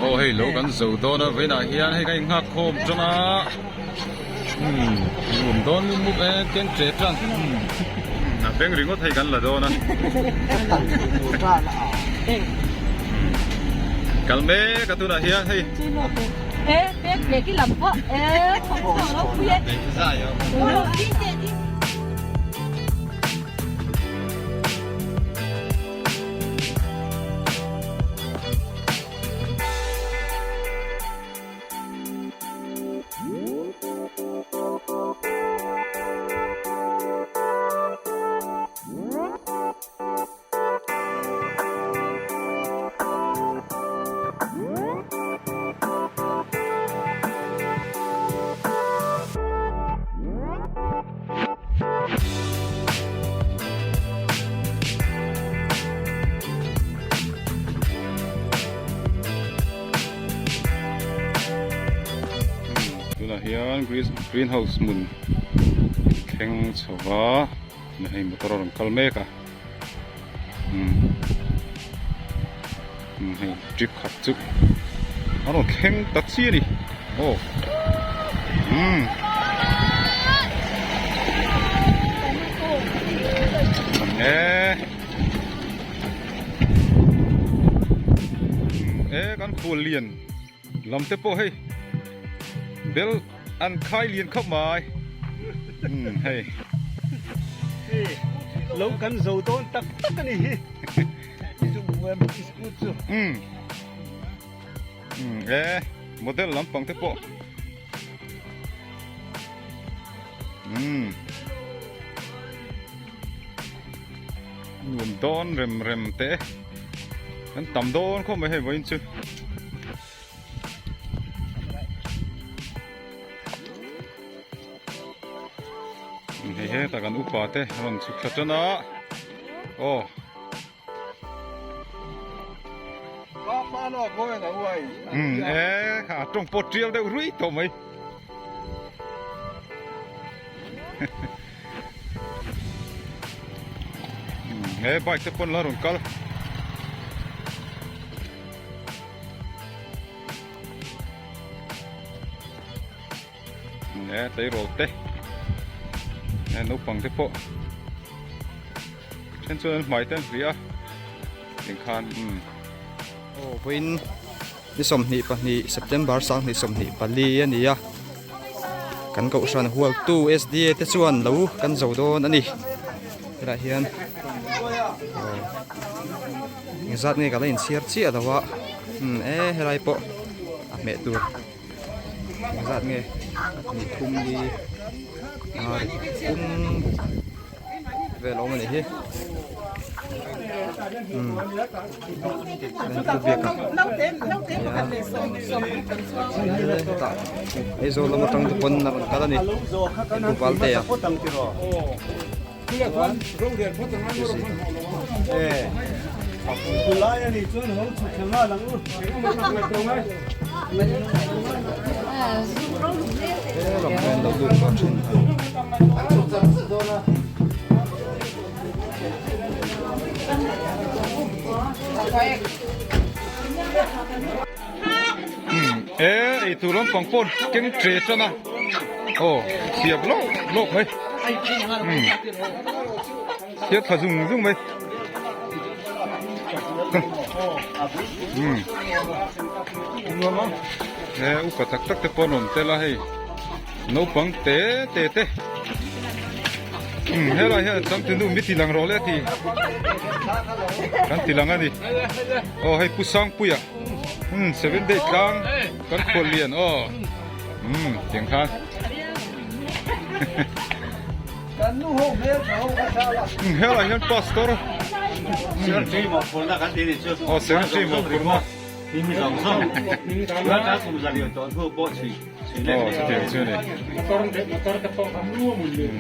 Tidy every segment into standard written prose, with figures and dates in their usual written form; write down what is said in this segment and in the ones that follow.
Aw hei lo kan zo dawn a vawiinah hian hei kan innghak khawm tan a umm nuam dawn mup mup e keng che tan a beng ringawt hei kan la dawn a kal mek a tunah hian hei. Tunah hian green house hmun thleng chho va hei motor a rawn kal mek a umm hei trip khat chu a rawn thleng ta chiah a ni aw umm e e kan khual lian lam te pawh hei bel an khai lian khawp mai umm hei lo kan zo dawn tak tak a ni hi umm umm e model lampang te pawh umm nuam dawn rem rem te an tam dawn khawp mai hei vawiin chu. Hei hetah kan upa te rawn chhuk thla tan a aw. Umm e kha tawng pawh tial deuh ruih tawh mai. He bike te pawn la rawn kal. E tleirawl te e naupang te pawh then chuan an hmai te an hliah a engkhan umm. Aw vawiin ni 22 September 2024 a ni a kan kohhran hualtu SDA te chuan lo kan zo dawn a ni helaiah hian aw engzat nge ka la inchhiar chiah lo a umm e helai pawh a hmeh tur engzat nge ni thum li a ri pum buk vel awm a nih hi umm pu biaka hetah Aizawl lam atang te pawn a rawn kal a ni pu Valtea. E eitur lampang pawh keng tre tan a aw siam lawk lawk mai siam tha zung zung mai e upa tak tak te pawh an awm tel a hei naupang te te te helai hian changtunu mi ti lang rawh le a ti kan ti lang a ni aw hei pu sangpuia. Umm seven day tlang kan khual lian aw umm tiang khan umm helai hian pastor aw secretary mawhphurhna aw chutiang chu a ni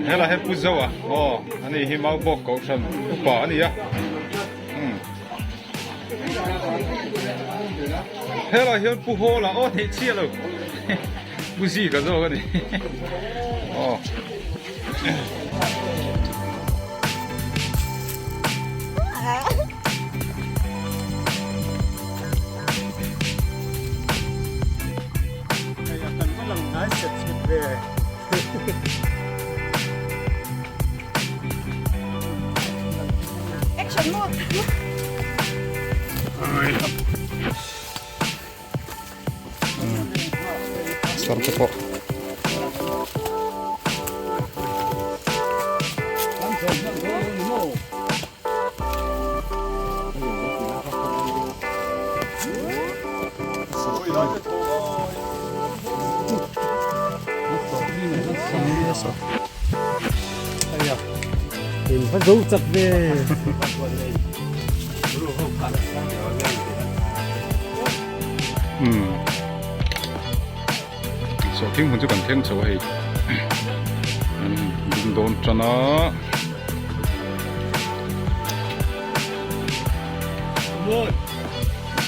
helai hian pu zoa aw ani hi maubawk kohhran upa a ni a umm. Helai hian Pu Hawla aw theih chiah lo Pu Zika zawk a ni aw. Sawr te pawh. Sawhthing hmun chu kan thleng chho a hei an ding dawn tan a.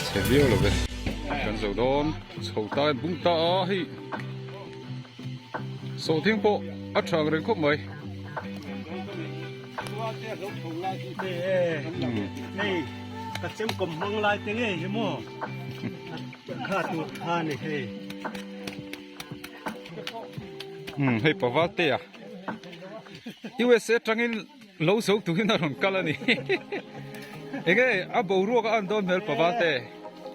Chhe viau lo ve kan zo dawn chho ta bung ta a hei sawhthing pawh a tha ang reng khawp mai. Ka chemkawm hmang lai te ngei hi maw kha tur kha ni hei. Hei Pavatea USA atangin lo zo turin a rawn kal a ni. Enge a boruak a an dawn hmel Pavate.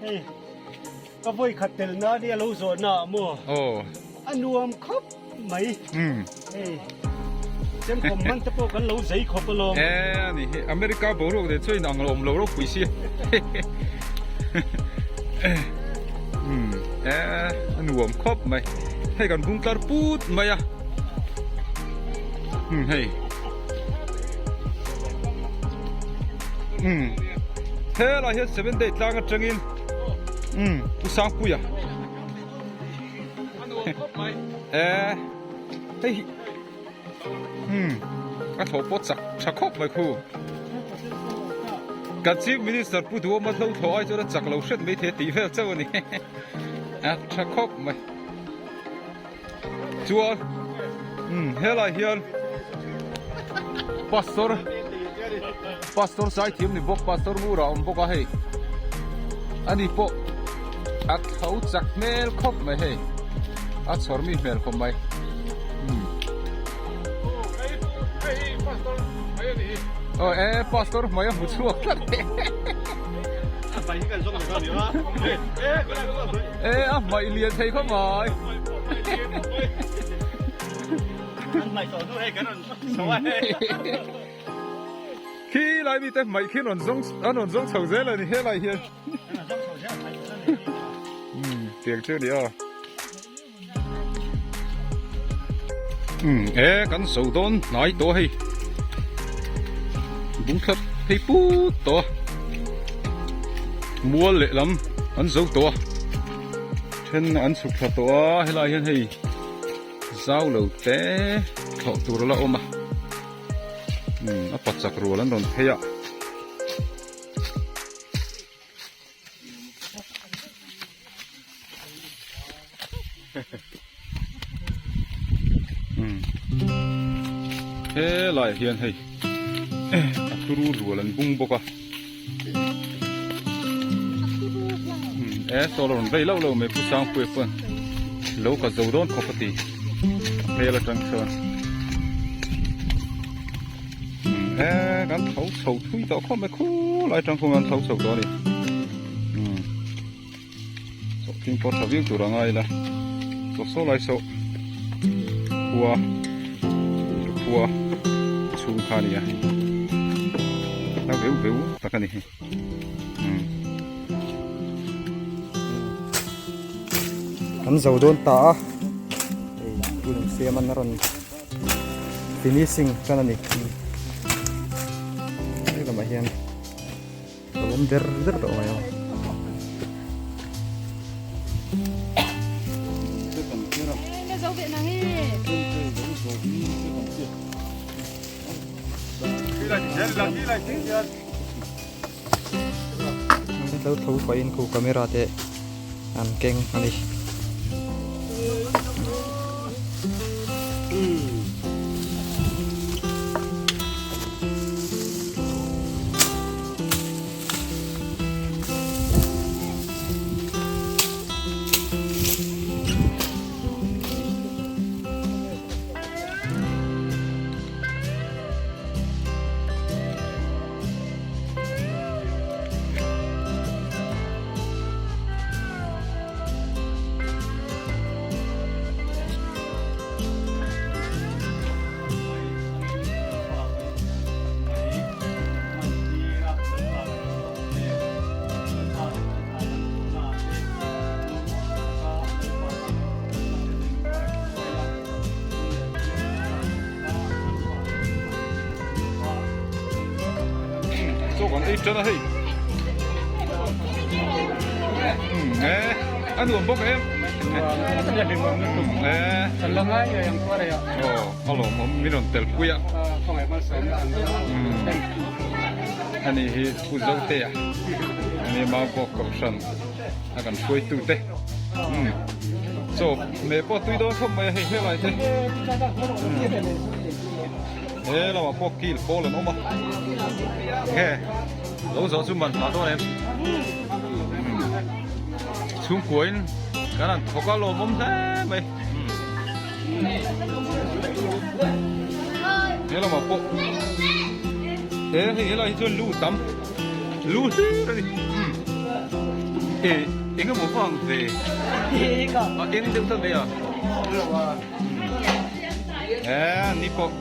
Hei ka vawi khat tel na nia lo zawh na ah maw. Aw. A nuam khawp mai. Hei chemkawm hman te pawh kan lo zei khawp alawm. E a ni hi America boruak nen chuan inang lo awm lo ropui sia. E a nuam khawp mai. Hei kan bung tlar put mai a. Hei. Helai hian seven day tlang atangin Pu Sangpuia. E hei hi umm a thlawh pawh chak tha khawp mai khu kan chief minister pu duhawma hlo thlawh ai chuan a chak lo hret mai thei a tih vel chauh a ni a tha khawp mai chuan umm helai hian pastor pastor zaithiam ni bawk pastor mura a awm bawk a hei ani pawh a tho chak hmel khawp mai hei a chhawr mi hmel khawp mai umm aw e pastor hmai a hmu chhuak tlat e a hmai lian thei khawp mai. Khi lai mite hmai khi rawn zawng an rawn zawng chho zel a ni helai hian umm tiang chu a ni aw umm e kan zo dawn hnai tawh hei bung thlap phei put tawh a mual lehlam an zo tawh a then an chhuk thla tawh a helai hian hei zau lo te thlawh tur a la awm a. Umm a pachak rual an rawn phei a. Umm helaiah hian hei a turu rual an bung bawk a. Umm e saw la rawn vei loh loh mai Pu Sangpuia pawn lo ka zo dawn khawp a ti a hmel atang chuan umm e kan tho chho thui tawh khawp mai khulai atang khuan kan tho chho tawh a ni umm sawhthing pawh tha viau tur a ngai ila saw saw lai saw khua khua chhung kha a ni a hla veu veu tak a ni hei umm. Kan zo dawn ta a hei tun siam an rawn finishing tan a ni he lamah hian. A awm der der tawh mai a. Lo tho pahin khu camera te an keng a ni. ei tan a hei umm e a nuam bawk em umm e aw a lawmawm min rawn tel pui a umm ani hi Pu Zotea ani Maubawk Kohhran a kan hruaitu te umm chaw meh pawh tui dawn khawp mai a hei helai te umm. He lamah pawh kil pawl an awm a, he lo zawh chu man hlah dawn em? Chhungkuain kan han thawk a lawmawm hle mai. He lamah pawh he hei helai hi chuan lu tam lu hlir a ni. E eng emaw vang ve a eng deuh ta mai a. He ni pawh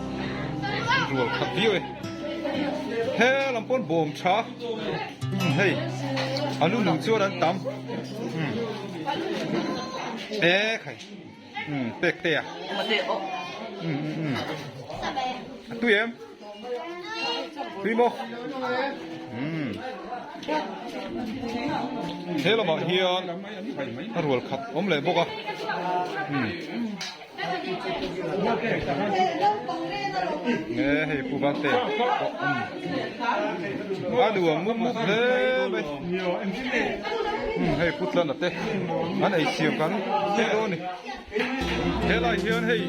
rual khat viau e he lam pawn bawm tha hei a lu lung chuan an tam e khai pek te a a tui em tui maw he lamah hian a rual khat awm leh bawk a. Nge hei pu Vante pawh a nuam mup mup hle mai hei pu Tlana te an ei siam kan thei dawn a ni helai hian hei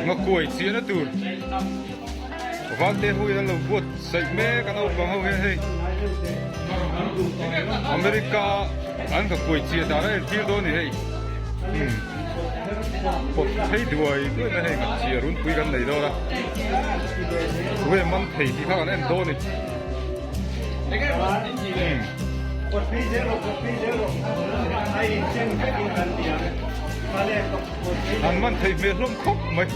ngakuai chiahna tur Vante ho in an lo buatsaih mek a naupang ho hian hei America an ngakuai chiah dan a entir dawn a ni hei. Pawt phei duai duai mai hei ngachhia runpui kan nei dawn a tunge man thei tih kha kan en dawn a ni. An man thei hmel hlawm khawp mai.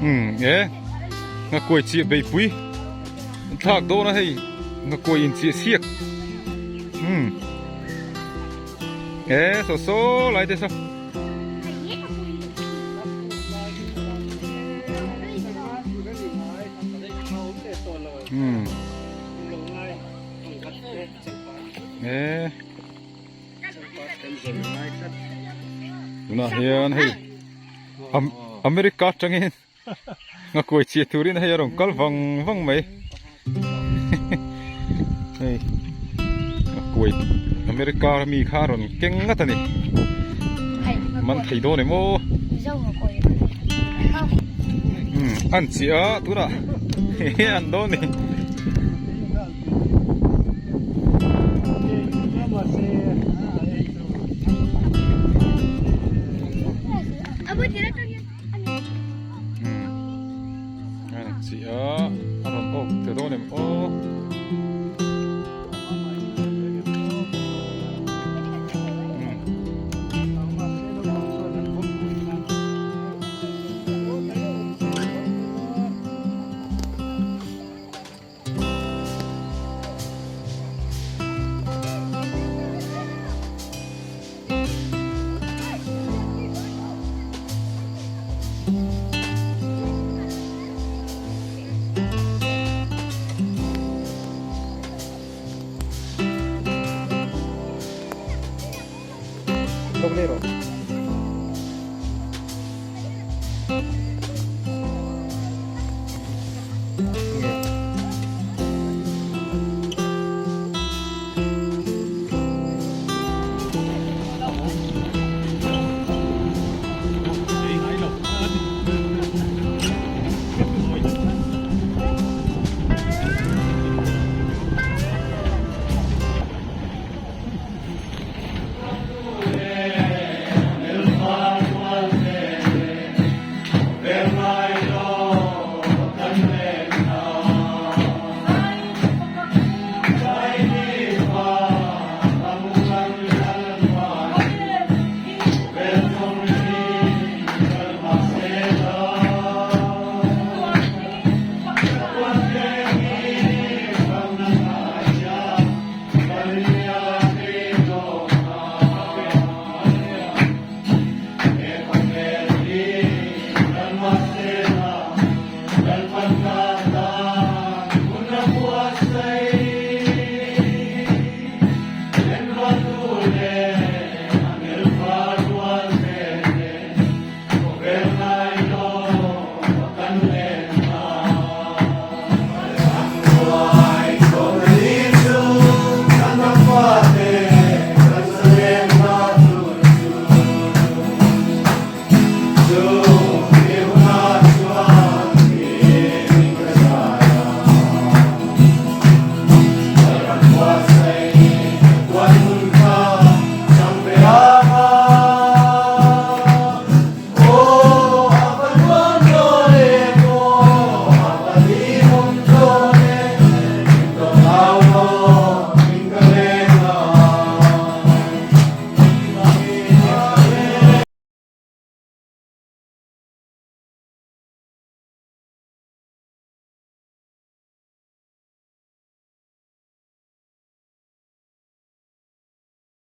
Umm e nghakuai chiah beipui an thlak dawn a hei nghakuai in chiah siak umm e saw saw lai te saw. Umm e tunah hian hei America atangin nghakuai chhiah turin hei a rawn kal vang vang mai hei nghakuai America mi kha a rawn keng ngat a ni man thei dawn em aw umm an chiah a tunah hehe an dawn a ni. Chiah a rawn awk ta dawn em aw.